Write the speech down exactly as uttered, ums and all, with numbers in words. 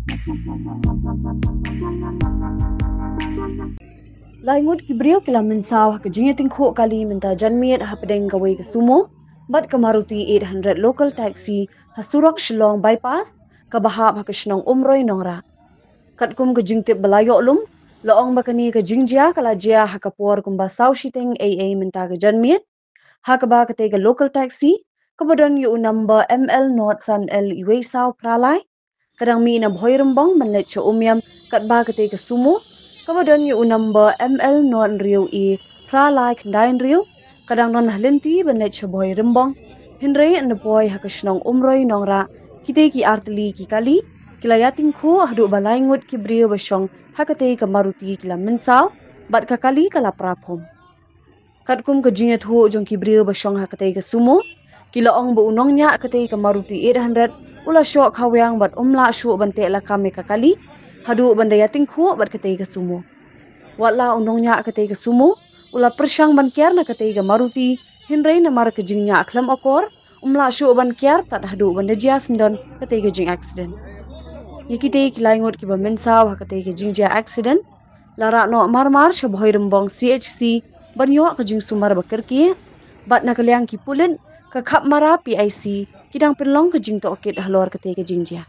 Lai ngut ki briew ki la mynsaw ha ka jingïatyngkhuh kali mynta janmiet hapdeng kawei ka sumo bad ka Maruti eight hundred local taxi ha surok Shillong Bypass kaba hap ha ka shnong Umroi Nongrah. Katkum ka jingtip ba la ïoh lum, la ong ba kane ka jingjia ka la jia ha ka por kumba saw shiteng ei ei mynta ka janmiet, ha kaba katei ka local taxi kaba don ïa u number M L nought san L uwei saw phra lai, ka dang mih na Bhoirymbong ban leit sha Umiam, katba katei ka sumo kaba don ïa u number M L nought hynriew A phra lai khyndai hynriew ka dang don ha lynti ban leit sha Bhoirymbong. Hynrei haba poi ha ka shnong Umroi Nongrah, kitei ki artylli ki kali ki la ïatyngkhuh haduh ba lai ngut ki briew ba shong ha katei ka Maruti ki la mynsaw bad ka kali ka la pra phom. Katkum ka jingïathuh jong ki briew ba shong ha katei ka sumo, ki la ong ba u nongñiah katei ka Maruti eight hundred u la shoh khawiang bad um lah shuh ban teh lakam ïa ka kali haduh ban da ïatyngkhuh bad katei ka sumo. Watla u nongñiah katei ka sumo u la pyrshang ban kiar na katei ka Maruti, hynrei namar ka jingñiah khlem akor, um lah shuh ban kiar tad haduh ban da jia syndon katei ka jingaccident. Ïa kitei ki lai ngut kiba mynsaw ha katei ka jingjia accident la rah noh marmar sha Bhoirymbong C H C ban ïoh ka jingsumar ba kyrkieh, bad na ka liang ki pulit ka Khapmara P I C ki dang pynlong ka jingtohkit halor katei ka jingjia.